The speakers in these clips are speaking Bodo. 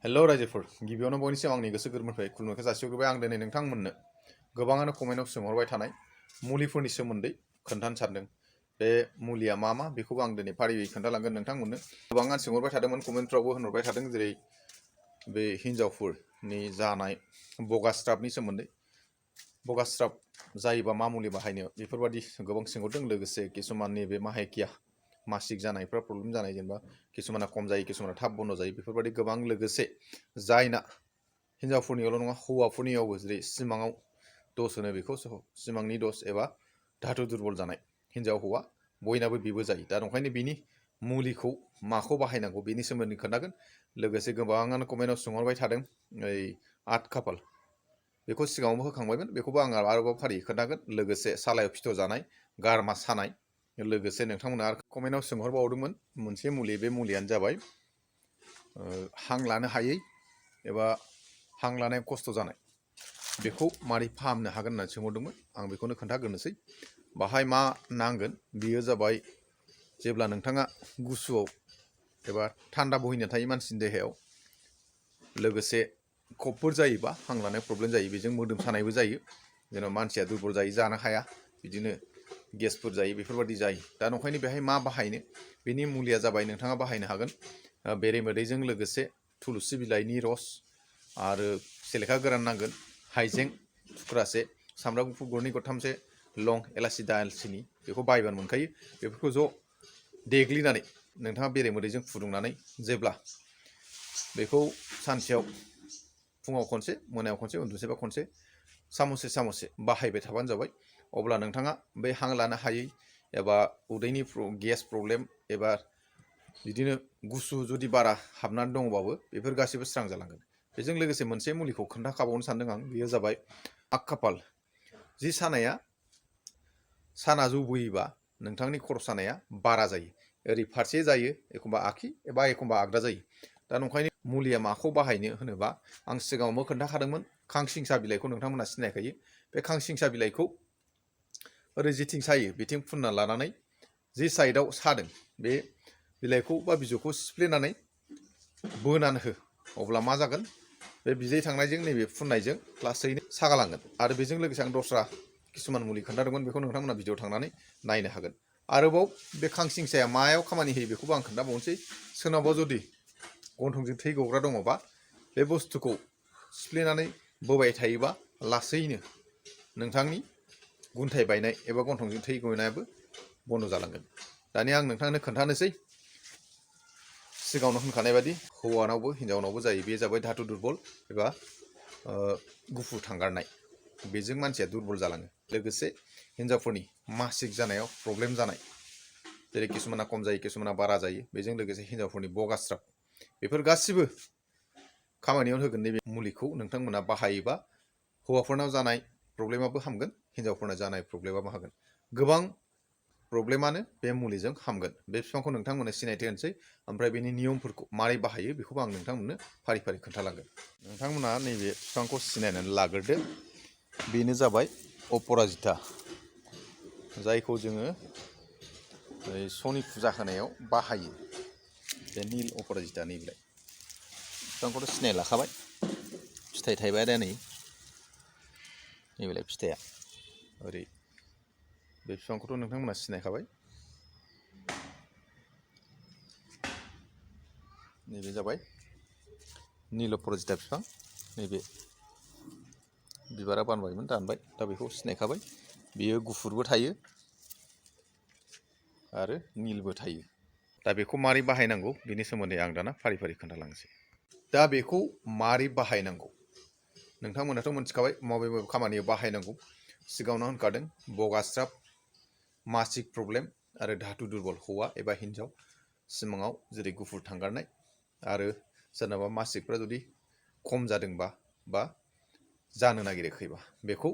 हेल' रायजोफोर गिबियावनो बयनिसिम आंनि गोसो गोरबोनिफ्राय खुलुमनायखौ जासिहरबाय। आं दिनै नोंथांमोननो गोबाङानो कमेन्टआव सोंहरबाय थानाय मुलिफोरनि सोमोन्दै खोन्थानो सानदों। बे मुलिया मा मा बेखौबो आं दिनै फारियै खोन्थालांगोन नोंथांमोननो। गोबाङानो सोंहरबाय थादोंमोन, कमेन्टफ्रावबो होनहरबाय थादों, जेरै बे हिन्जावफोरनि जानाय बगास्राबनि सोमोन्दै। बगास्राब जायोबा मा मुलि बाहायनो बेफोरबायदि गोबां सोंहरदों। लोगोसे किसुमाननि बे माहेकिया मासिक जानायफ्रा प्रब्लेम जानाय, जेनेबा किसुमाना खम जायो, किसुमाना थाब बन्द जायो, बेफोरबायदि गोबां। लोगोसे जायना हिन्जावफोरनियावल' नङा हौवाफोरनियावबो जेरै सिमाङाव दस होनो बेखौ, सिमांनि दस एबा धातु दुर्बल जानाय हिन्जाव हौवा बयनाबो बेबो जायो। दा ओंखायनो बिनि मुलिखौ माखौ बाहायनांगौ बेनि सोमोन्दै खोन्थागोन। लोगोसे गोबाङानो कमेन्टआव सोंहरबाय थादों ओइ आठ खाफाल, बेखौ सिगाङावबो होखांबायमोन, बेखौबो आं आरोबाव फारियै खोन्थागोन। लोगोसे सालायाव फिथर जानाय, गारमा सानाय। लोगोसे नोंथांमोना आरो कमेन्टआव सोंहरबावदोंमोन मोनसे मुलि, बे मुलियानो जाबाय हां लानो हायै एबा हां लानाय खस्थ' जानाय, बेखौ मारै फाहामनो हागोन होननानै सोंहरदोंमोन। आं बेखौनो खोन्थाग्रोनोसै। बाहाय मा नांगोन, बेयो जाबाय जेब्ला नोंथाङा गुसुआव एबा थान्दा बोहैना थायो मानसिनि देहायाव, लोगोसे कफफोर जायोबा हां लानाय प्रब्लेम जायो, बेजों मोदोम सानायबो जायो, जेनेबा मानसिया दुरबल जायो, जानो हाया, बिदिनो गेसफोर जायो, बेफोरबायदि जायो। दा ओंखायनो बेहाय मा बाहायनो, बेनि मुलिया जाबाय नोंथाङा बाहायनो हागोन बेरेमोदैजों लोगोसे थुलुसि बिलाइनि रस आरो सेलेखा गोरान नांगोन, हाइजें थुख्रासे, सामब्राम गुफुर गरनै गरथामसे, लं, एलासि, दालचिनि, बेखौ बायबानो मोनखायो। बेफोरखौ ज' देग्लिनानै नोंथाङा बेरेमोदैजों फुदुंनानै, जेब्ला बेखौ सानसेयाव फुङाव खनसे, मोनायाव खनसे, उन्दुसैबा खनसे सामससे सामससे बाहायबाय थाबानो जाबाय। अब्ला नोंथाङा बे हां लानो हायै एबा उदैनि गेस प्रब्लेम एबा बिदिनो गुसु जुदि बारा हाबनानै दङबाबो बेफोर गासैबो स्रां जालांगोन। बेजों लोगोसे मोनसे मुलिखौ खोन्थाखाबावनो सानदों आं, बेयो जाबाय आग खाफाल। जि साना जौबोयोबा नोंथांनि खर' सानाया बारा जायो, ओरै फारसे जायो, एखमबा आखि एबा एखमबा आगदा जायो। दा ओंखायनो मुलिया माखौ बाहायनो होनोबा, आं सिगाङावबो खोन्थाखादोंमोन, खांसिंसा बिलाइखौ नोंथांमोना सिनायखायो। बे खांसिंसा बिलाइखौ ओरै जेथिं सायो बेथिं फुनना लानानै, जि साइडआव सादों बे बिलाइखौ बा बिजौखौ सिफ्लेनानै बोनानै हो। अब्ला मा जागोन, बे बिदै थांनायजों नैबे फुननायजों लासैनो सागालांगोन। आरो बेजों लोगोसे आं दस्रा किसुमान मुलि खोन्थादोंमोन, बेखौ नोंथांमोना भिडिअ थांनानै नायनो हागोन। आरोबाव बे खांसिंसाया मायाव खामानि होयो बेखौबो आं खोन्थाबावनोसै। सोरनावबा जुदि गन्थंजों थै गग्रा दङबा, बे बुस्थुखौ सिफ्लेनानै बोबाय थायोबा लासैनो नोंथांनि गुन्थाइ बायनाय एबा गन्थंजों थै गनायाबो बन्द' जालांगोन। दानिया आं नोंथांनो खोन्थानोसै। सिगाङावनो होनखानाय बादि हौवानावबो हिन्जावनावबो जायो। बे जाबाय धातु दुर्बल एबा गुफुर थांगारनाय, बेजों मानसिया दुर्बल जालाङो। लोगोसे हिन्जावफोरनि मासिक जानायाव प्रब्लेम जानाय, जेरै किसुमाना खम जायो, किसुमाना बारा जायो, बेजों लोगोसे हिन्जावफोरनि बगास्राब, बेफोर गासिबो खामानियाव होगोन। नैबे मुलिखौ नोंथांमोना बाहायोबा हौवाफोरनाव जानाय प्रब्लेमाबो हामगोन, हिन्जावफोरनाव जानाय प्रब्लेमाबो हामगोन। गोबां प्रब्लेमानो बे मुलिजों हामगोन। बे बिफांखौ नोंथांमोननो सिनायथि होनोसै, ओमफ्राय बेनि नियमफोरखौ मारै बाहायो बेखौबो आं नोंथांमोननो फारि फारि खोन्थालांगोन। नोंथांमोना नैबे बिफांखौ सिनायनानै लाग्रोदो। बेनो जाबाय अपराजिता, जायखौ जोङो सनि फुजा होनायाव बाहायो। बे नील अपराजिता नै बिलाइ बिफांखौथ' सिनाय लाखाबाय, फिथाइ थाइबाय दा नै बिलाइ फिथाइया ओरै, बे बिफांखौथ' नोंथांमोना सिनायखाबाय। नैबे जाबाय नील अपराजिता बिफां, नैबे बिबारा बारबायमोन, दानबाय, दा बेखौ सिनायखाबाय। बेयो गुफुरबो थायो आरो नीलबो थायो। दा बेखौ मारै बाहायनांगौ बेनि सोमोन्दै आं दाना फारि फारि खोन्थालांनोसै। दा बेखौ मारै बाहायनांगौ नोंथांमोनाथ' मोनथिखाबाय, माबे माबे खामानियाव बाहायनांगौ। सिगाङावनो होनखादों, बगास्राब, मासिक प्रब्लेम आरो धातु दुर्बल हौवा एबा हिन्जाव, सिमाङाव जेरै गुफुर थांगारनाय, आरो सोरनाबा मासिकफ्रा जुदि खम जादोंबा बा जानो नागिराखैबा बेखौ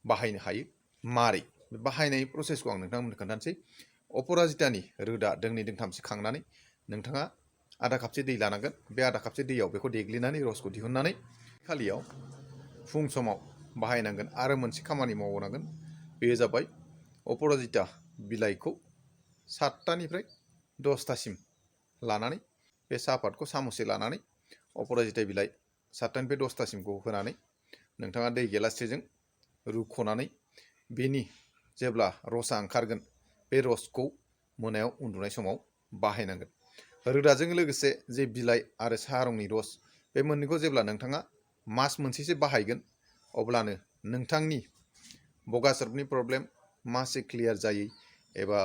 बाहायनो हायो। मारै बाहायनाय प्रसेसखौ आं नोंथांमोननो खोन्थानोसै। अपराजितानि रोदा दोंनै दोंथामसो खांनानै नोंथाङा आधा कापसे दै लानांगोन। बे आधा कापसे दैयाव बेखौ देग्लिनानै रसखौ दिहुननानै खालियाव फुं समाव बाहायनांगोन। आरो मोनसे खामानि मावनांगोन, बेयो जाबाय अपराजिता बिलाइखौ 7टानिफ्राय 10टासिम लानानै बे साहापातखौ सामुससे लानानै अपराजिता बिलाइ 7निफ्राय 10थासिमखौ होनानै नोंथाङा दै गिलाससेजों रुख'नानै बेनि जेब्ला रसा ओंखारगोन बे रसखौ मोनायाव उन्दुनाय समाव बाहायनांगोन। रोदाजों लोगोसे जे बिलाइ आरो साहा रंनि रस बे मोननैखौ जेब्ला नोंथाङा मास मोनसेसो बाहायगोन अब्लानो नोंथांनि बगाश्रबनि प्रब्लेम मासे क्लियार जायै एबा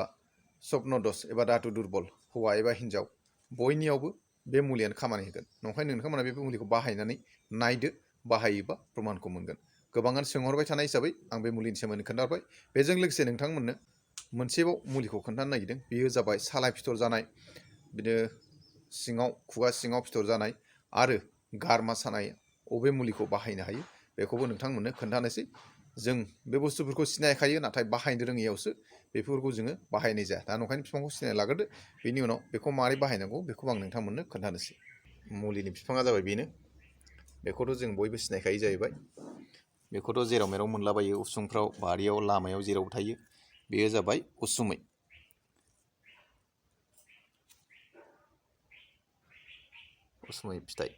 स्वप्न दस एबा धातु दुर्बल हौवा एबा हिन्जाव बयनियावबो बे मुलियानो खामानि होगोन। नंखायनो नोंथांमोना बे मुलिखौ बाहायनानै नायदो, बाहायोबा प्रमाणखौ मोनगोन। गोबाङानो सोंहरबाय थानाय हिसाबै आं बे मुलिनि सोमोन्दै खोन्थाहरबाय। बेजों लोगोसे नोंथांमोननो मोनसेबाव मुलिखौ खोन्थानो नागिरदों। बेयो जाबाय सालाइ फिथर जानाय, बिदिनो सिङाव खुगा सिङाव फिथर जानाय आरो गारमा सानाय अबे मुलिखौ बाहायनो हायो बेखौबो नोंथांमोननो खोन्थानोसै। जों बे बुस्थुफोरखौ सिनायखायो, नाथाय बाहायनो रोङैयावसो बेफोरखौ जोङो बाहायनाय जाया। दा नंखायनो बिफांखौ सिनायना लाग्रोदो, बेनि उनाव बेखौ मारै बाहायनांगौ बेखौ आं नोंथांमोननो खोन्थानोसै। मुलिनि बिफाङा जाबाय बेनो, बेखौथ' जों बयबो सिनायखायो जाहैबाय। बेखौथ' जेराव मेराव मोनलाबायो, उसुंफ्राव, बारियाव, लामायाव जेरावबो थायो। बेयो जाबाय उसुमै। उसुमै फिथाइ।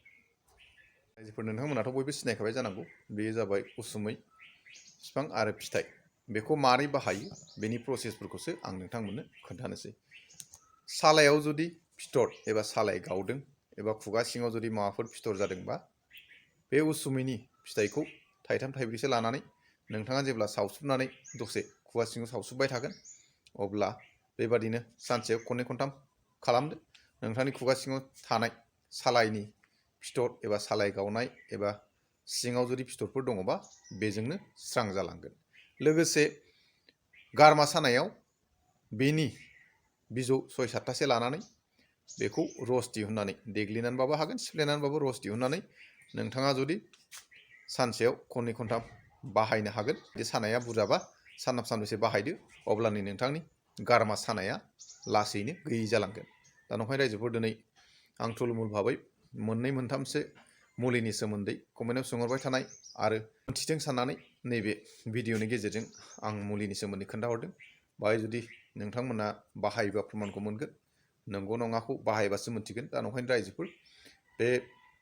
रायजोफोर नोंथांमोनाथ' बयबो सिनायखाबाय जानांगौ। बेयो जाबाय उसुमै बिफां आरो फिथाइ। बेखौ मारै बाहायो बेनि प्रसेसफोरखौसो आं नोंथांमोननो खोन्थानोसै। सालायाव जुदि फिथर एबा सालाय गावदों एबा खुगा सिङाव जुदि माबाफोर फिथर जादोंबा बे उसुमैनि फिथाइखौ थाइथाम थाइब्रैसो लानानै नोंथाङा जेब्ला सावसुबनानै दसे खुगा सिङाव सावसुबबाय थागोन अब्ला बेबादिनो सानसेयाव खननै खनथाम खालामदो। नोंथांनि खुगा सिङाव थानाय सालायनि फिथर एबा सालाय गावनाय एबा सिङाव जुदि फिथरफोर दङबा बेजोंनो स्रां जालांगोन। लोगोसे गारमा सानायाव बेनि बिजौ 6-7थासो लानानै बेखौ रस दिहुननानै देग्लिनानैबाबो हागोन, सिफ्लेनानैबाबो रस दिहुननानै नोंथाङा जुदि सानसेयाव खननै खनथाम बाहायनो हागोन। बे सानाया बुरजाबा सानथाम सानब्रैसो बाहायदो, अब्लानो नोंथांनि गारमा सानाया लासैनो गैयै जालांगोन। दा नंखायनो रायजोफोर दिनै आं थुलमुल भाबै मोननै मोनथामसो मुलिनि सोमोन्दै कमेन्टआव सोंहरबाय थानाय आरो मोनथिथों साननानै नैबे भिडिअनि गेजेरजों आं मुलिनि सोमोन्दै खोन्थाहरदों। बाहाय जुदि नोंथांमोना बाहायोबा प्रमाणखौ मोनगोन, नंगौ नङाखौ बाहायबासो मोनथिगोन। दा नंखायनो रायजोफोर बे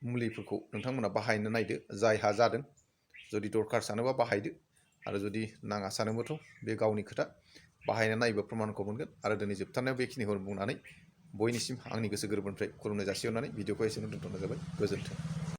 मुलिफोरखौ नोंथांमोना बाहायनो नायदो। जायहा जादों जुदि दरखार सानोबा बाहायदो, आरो जुदि नाङा सानोबाथ' बे गावनि खोथा। बाहायना नायोबा प्रमाणखौ मोनगोन। आरो दिनै जोबथारनायाव बेखिनिखौ बुंनानै बयनिसिम आंनि गोसो गोरबोनिफ्राय खुलुमनाय जासिहरनानै भिडिअखौ एसेयावनो दोनथ'नाय जाबाय। गोजोन्थों।